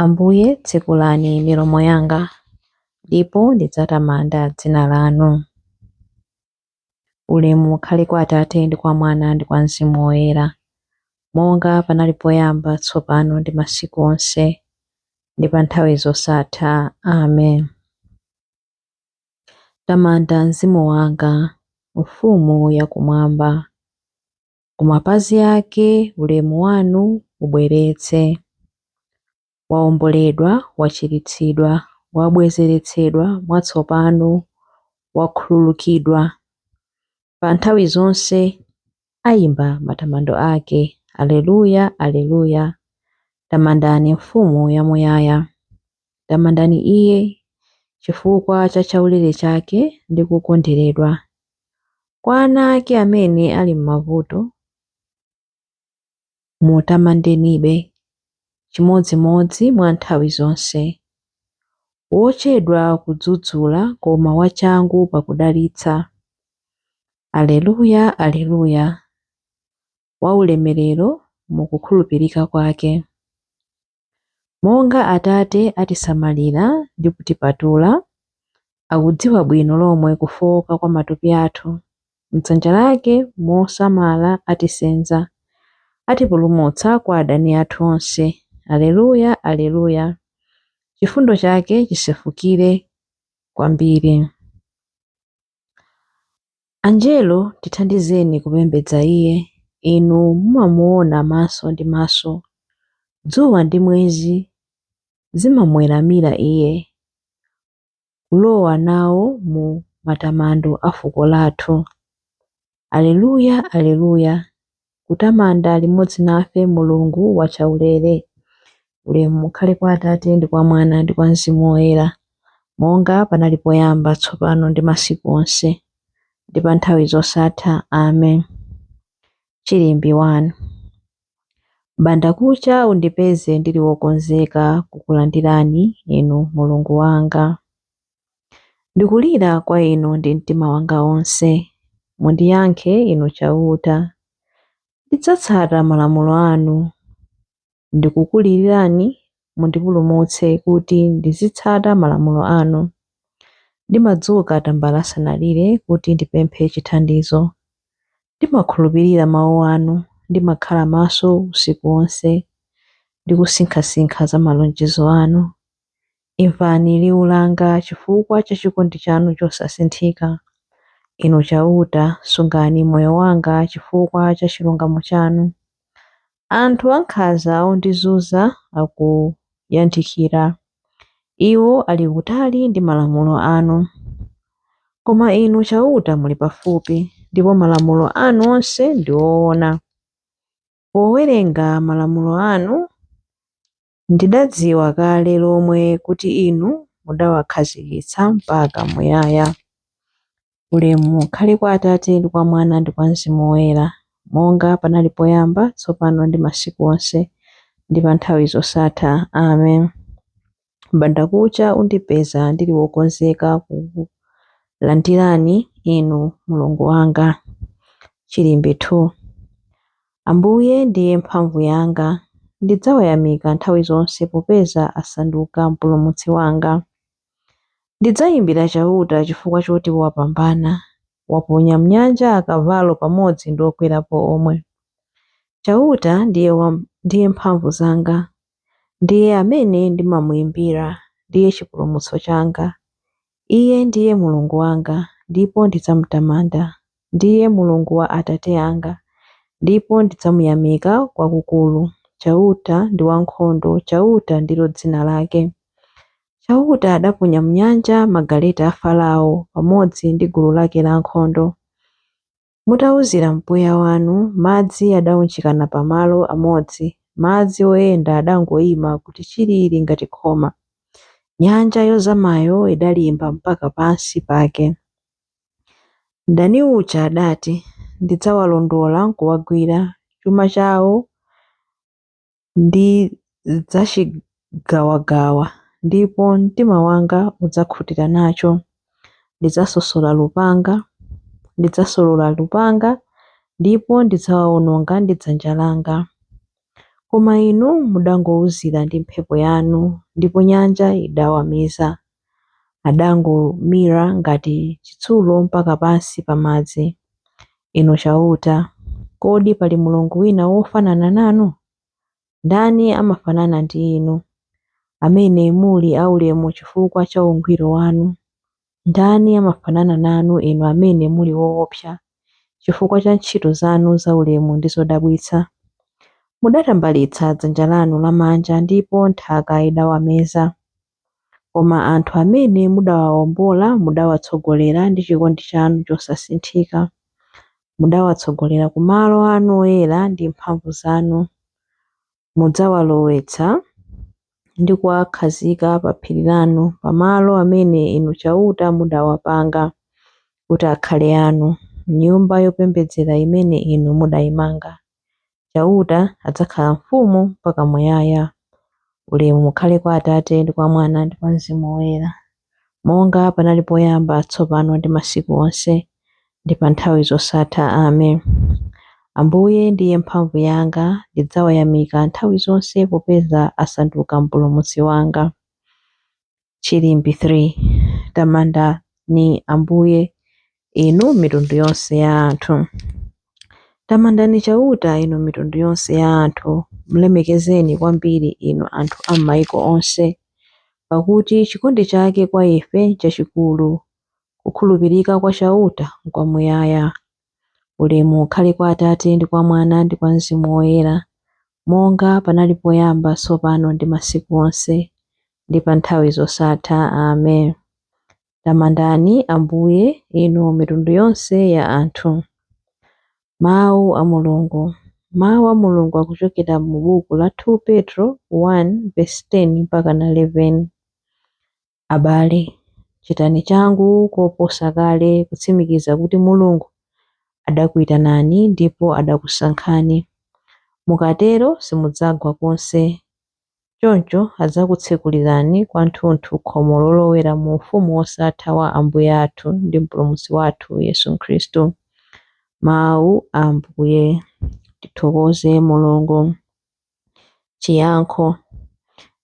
Ambuye, tsekulani milomo yanga, ndipo ndidzatamanda dzina lanu. Ulemu ukhale kwa Atate ndi kwa Mwana ndi kwa Mzimu Woyera, monga panali poyamba, tsopano ndi masiku onse, ndi pa nthawi zosatha. Amen. Tamanda mzimu wanga, Mfumu yakumwamba. Ku mapazi ake ulemu wanu ubweretse. Waomboledwa, wachiritsidwa, wabwezeretsedwa mwatsopano, wakhululukidwa. Pa nthawi zonse ayimba matamando ake. Aleluya, Aleluya. Tamandani Mfumu yamuyaya. Tamandani Iye chifukwa cha chaulere chake ndi kukondweredwa. Kwa ana ake amene ali m'mavuto, mutamandenibe chimodzimodzi mwa nthawi zonse. Wochedwa kudzudzula koma wachangu pakudalitsa. Aleluya, Aleluya. Waulemerero mu kukhulupirika kwake. Monga Atate atisamalira ndi kutipatula, akudziwa bwino lomwe kufowoka kwa matupi athu. M'dzanja lake mosamala atisenza, atipulumutsa kwa adani athu onse. Aleluya, Aleluya. Chifundo chake chisefukire kwambiri. Anjelo, tithandizeni kupembedza Iye. Inu mumamuona maso ndi maso. Dzuwa ndi mwezi zimamuweramira Iye, kulowa nawo mu matamando a fuko lathu. Aleluya, Aleluya. Kutamanda limodzi nafe Mulungu wachaulere. Ulemu ukhale kwa Atate ndi kwa Mwana ndi kwa Mzimu Woyera, monga panali poyamba, tsopano ndi masiku onse, ndi pa nthawi zosatha. Amen. Chilimbi 1. Mbandakucha undipeze ndili wokonzeka kukulandirani inu Mulungu wanga. Ndikulira kwa inu ndi mtima wanga wonse. Mundiyankhe inu Chauta. Ndidzatsata malamulo anu. Ndikukulirani mundipulumutse kuti ndizitsata malamulo anu. Ndimadzuka tambala asanalire kuti ndipemphe chithandizo. Ndimakhulupirira mawu anu, ndimakhala maso usiku wonse ndikusinkhasinkha za malonjezo anu. Imvani liwu langa chifukwa cha chikondi chanu chosasinthika. Inu Chauta, sungani moyo wanga chifukwa cha chilungamo chanu. Anthu ankhanza ondizunza akuyandikira, iwo ali kutali ndi malamulo anu. Koma Inu Chauta muli pafupi, ndipo malamulo anu onse ndi woona. Powerenga malamulo anu, ndidadziwa kale lomwe kuti Inu mudawakhazikitsa mpaka muyaya. Ulemu ukhale kwa Atate ndi kwa Mwana ndi kwa Mzimu Woyera, monga panali poyamba, tsopano ndi masiku onse, ndi pa nthawi zosatha. Amen. Mbandakucha undipeza ndili wokonzeka kukulandirani inu Mulungu wanga. Chilimbi 2. Ambuye ndiye mphamvu yanga, ndidzawayamika nthawi zonse popeza asanduka mpulumutsi wanga. Ndidzayimbira Chauta chifukwa choti wapambana, waponya m'nyanja akavalo pamodzi ndi okwerapo omwe. Chauta ndiye mphamvu zanga, ndiye amene ndimamuyimbira, ndiye chipulumutso changa. Iye ndiye Mulungu wanga, ndipo ndidzamutamanda. Ndiye Mulungu wa atate anga, ndipo ndidzamuyamika kwakukulu. Chauta ndi wankhondo, Chauta ndilo dzina lake. Chauta adaponya m'nyanja magaleta a Farao pamodzi ndi gulu lake lankhondo. Mutauzira mpweya wanu, madzi adaunjikana pamalo amodzi, madzi oyenda adangoima kuti chilili ngati khoma. Nyanja yozamayo idalimba mpaka pansi pake. Mdani uja adati, Ndidzawalondola n'kuwagwira, chuma chawo ndidzachigawagawa, ndipo mtima wanga udzakhutira nacho. Ndidzasolola lupanga, ndipo ndidzawawononga ndi dzanja langa. Koma inu mudangouzira ndi mphepo yanu, ndipo nyanja idawamiza. Adangomira ngati chitsulo mpaka pansi pa madzi. Inu Chauta, kodi pali Mulungu wina wofanana nanu? Ndani amafanana ndi inu, amene muli aulemu chifukwa cha ungwiro wanu? Ndani amafanana nanu inu amene muli woopsa, chifukwa cha ntchito zanu zaulemu ndi zodabwitsa? Mudatambalitsa dzanja lanu lamanja ndipo nthaka idawameza. Koma anthu amene mudawawombola mudawatsogolera ndi chikondi chanu chosasinthika. Mudawatsogolera ku malo anu oyera ndi mphamvu zanu. Mudzawalowetsa ndi kuwakhazika pa phiri lanu, pamalo amene Inu Chauta mudawapanga kuti akhale anu, nyumba yopembedzera imene Inu mudayimanga. Chauta adzakhala mfumu mpaka muyaya. Ulemu ukhale kwa Atate ndi kwa Mwana ndi kwa Mzimu Woyera, monga panali poyamba, tsopano ndi masiku onse, ndi pa nthawi zosatha. Amen. Ambuye ndiye mphamvu yanga, ndidzawayamika nthawi zonse popeza asanduka mpulumutsi wanga. Chilimbi 3. Tamandani Ambuye, inu mitundu yonse ya anthu. Tamandani Chauta, inu mitundu yonse ya anthu, mlemekezeni kwambiri inu anthu a m'mayiko onse. Pakuti chikondi chake kwa ife n'chachikulu, kukhulupirika kwa Chauta n'kwamuyaya. Ulemu ukhale kwa Atate ndi kwa Mwana ndi kwa Mzimu Woyera, monga panali poyamba, tsopano ndi masiku onse, ndi pa nthawi zosatha. Amen. Tamandani Ambuye, inu mitundu yonse ya anthu. Mawu a Mulungu. Mawu a Mulungu akuchokera mu buku la 2 Petro 1:10 mpaka 11. Abale, chitani changu koposa kale kutsimikiza kuti Mulungu adakuyitanani ndipo adakusankhani. Mukatero simudzagwa konse. Choncho adzakutsekulirani kwathunthu khomo lolowera mu ufumu wosatha wa Ambuye athu ndi Mpulumutsi wathu Yesu Khristu. Mawu a Ambuye. Tithokoze Mulungu. Chiyankho.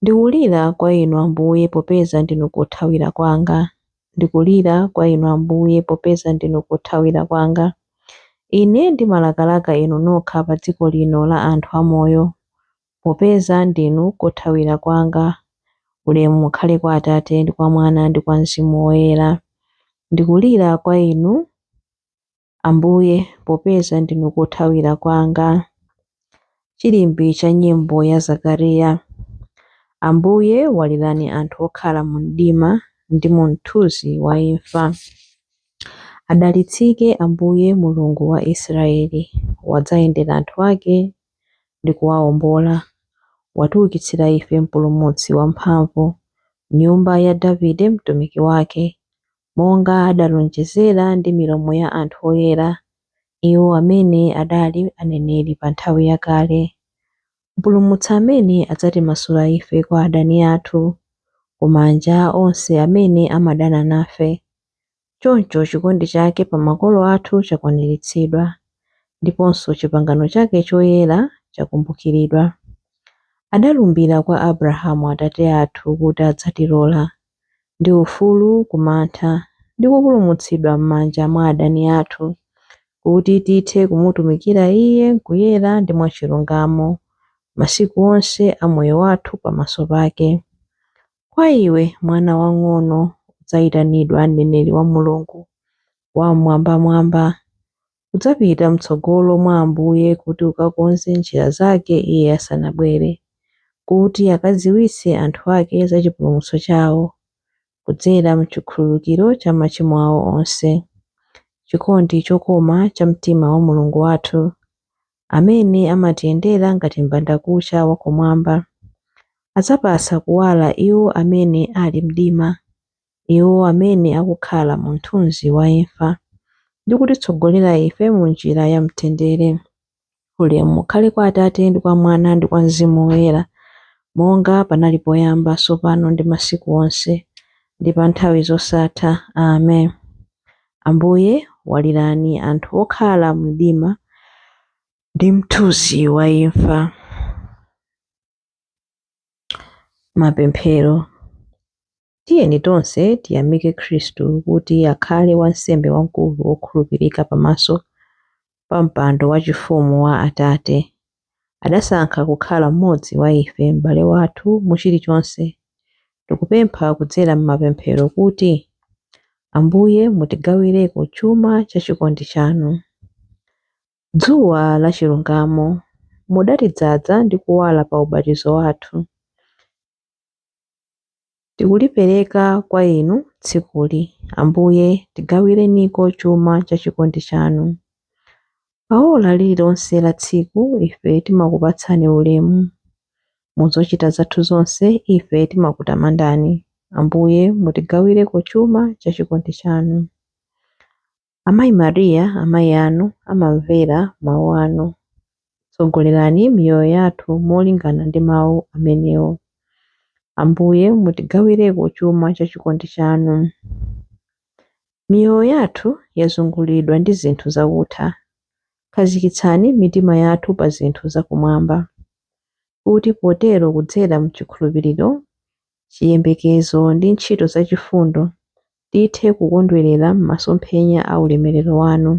Ndikulira kwa Inu Ambuye popeza ndinu kothawira kwanga. Ndikulira kwa Inu Ambuye popeza ndinu kothawira kwanga. Ine ndimalakalaka Inu nokha pa dziko lino la anthu amoyo, popeza ndinu kothawira kwanga. Ulemu ukhale kwa Atate ndi kwa Mwana ndi kwa Mzimu Woyera. Ndikulira kwa Inu Ambuye popeza ndinu kothawira kwanga. Chilimbi cha nyimbo ya Zakariya. Ambuye walirani anthu okhala mu mdima ndi mu mthunzi wa imfa. Adalitsike Ambuye Mulungu wa Israeli, wadzayendera anthu ake ndi kuwawombola. Watiukitsira ife Mpulumutsi wamphamvu, m'nyumba ya Davide mtumiki wake, monga adalonjezera ndi milomo ya anthu oyera, iwo amene adali aneneri pa nthawi yakale. Mpulumutsi amene adzatimasula ife kwa adani athu, ku manja a onse amene amadana nafe. Choncho chikondi chake pa makolo athu chakwaniritsidwa, ndiponso chipangano chake choyera chakumbukiridwa. Adalumbira kwa Abrahamu atate athu kuti adzatilola, ndi ufulu ku mantha, ndi kupulumutsidwa m'manja mwa adani athu, kuti tithe kumutumikira Iye m'kuyera ndi mwachilungamo, masiku onse a moyo wathu pamaso pake. Kwa iwe, mwana wamng'ono, udzayitanidwa mneneri wa Mulungu Wam'mwambamwamba. Udzapita m'tsogolo mwa Ambuye kuti ukakonze njira zake Iye asanabwere, kuti akadziwitse anthu ake za chipulumutso chawo, kudzera m'chikhululukiro cha machimo awo onse. Chikondi chokoma cha mtima wa Mulungu wathu, amene amatiyendera ngati m'bandakucha wakumwamba, adzapatsa kuwala iwo amene ali mdima, iwo amene akukhala mu mthunzi wa imfa, ndi kutitsogolera ife mu njira ya mtendere. Ulemu ukhale kwa Atate ndi kwa Mwana ndi kwa Mzimu Woyera, monga panali poyamba, tsopano ndi masiku onse, ndi pa nthawi zosatha. Amen. Ambuye, walirani anthu okhala mdima ndi mthunzi wa imfa. Mapemphero. Tiyeni tonse tiyamike Khristu kuti akhale wansembe wamkulu wokhulupirika pamaso pa mpando wachifumu wa Atate. Adasankha kukhala mmodzi wa ife, m'bale wathu mu chilichonse. Tikupempha kudzera m'mapemphero kuti, Ambuye mutigawireko chuma cha chikondi chanu. Dzuwa la chilungamo, mudatidzaza ndi kuwala pa ubatizo wathu. Tikulipereka kwa inu tsikuli, Ambuye tigawireniko chuma cha chikondi chanu. Pa ora lililonse la tsiku ife timakupatsani ulemu. Mu zochita zathu zonse ife timakutamandani. Ambuye mutigawireko chuma cha chikondi chanu. Amayi Mariya, amayi anu, amamvera mawu anu. Tsogolerani miyoyo yathu molingana ndi mawu amenewo. Ambuye mutigawireko chuma cha chikondi chanu. Miyoyo yathu yazunguliridwa ndi zinthu zakutha. Khazikitsani mitima yathu pa zinthu zakumwamba, kuti potero kudzera m'chikhulupiriro, chiyembekezo ndi ntchito zachifundo tithe kukondwerera m'masomphenya a ulemerero wanu.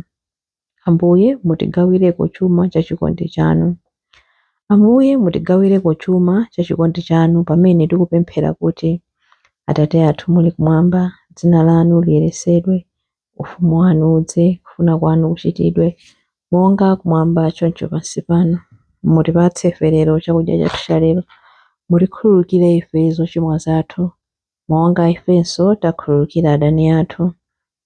Ambuye mutigawireko chuma cha chikondi chanu. Ambuye mutigawireko chuma cha chikondi chanu pamene tikupemphera kuti, Atate athu muli kumwamba, dzina lanu liyeretsedwe, ufumu wanu udze, kufuna kwanu kuchitidwe, monga kumwamba choncho pansi pano. Mutipatse ife lero chakudya chathu cha lero. Mutikhululukire ife zochimwa zathu, monga ifenso takhululukira adani athu.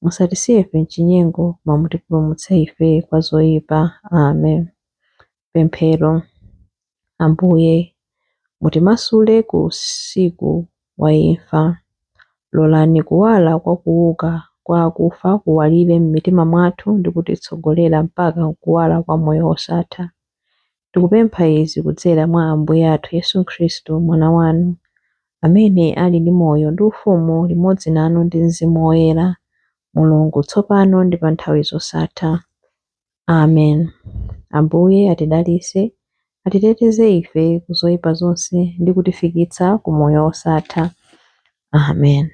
Musatisiye ife m'chinyengo, koma mutipulumutse ife kwa zoyipa. Amen. Pemphero. Ambuye, mutimasule ku usiku wa imfa. Lolani kuwala kwa kuuka kwa akufa kuwalire m'mitima mwathu ndi kutitsogolera mpaka kuwala kwa moyo wosatha. Tikupempha izi kudzera mwa Ambuye athu Yesu Khristu, Mwana wanu, amene ali ndi moyo ndi ufumu limodzi nanu ndi Mzimu Woyera, Mulungu tsopano ndi pa nthawi zosatha. Amen. Ambuye atidalitse, atiteteze ife ku zoyipa zonse ndi kutifikitsa ku moyo wosatha. Amen.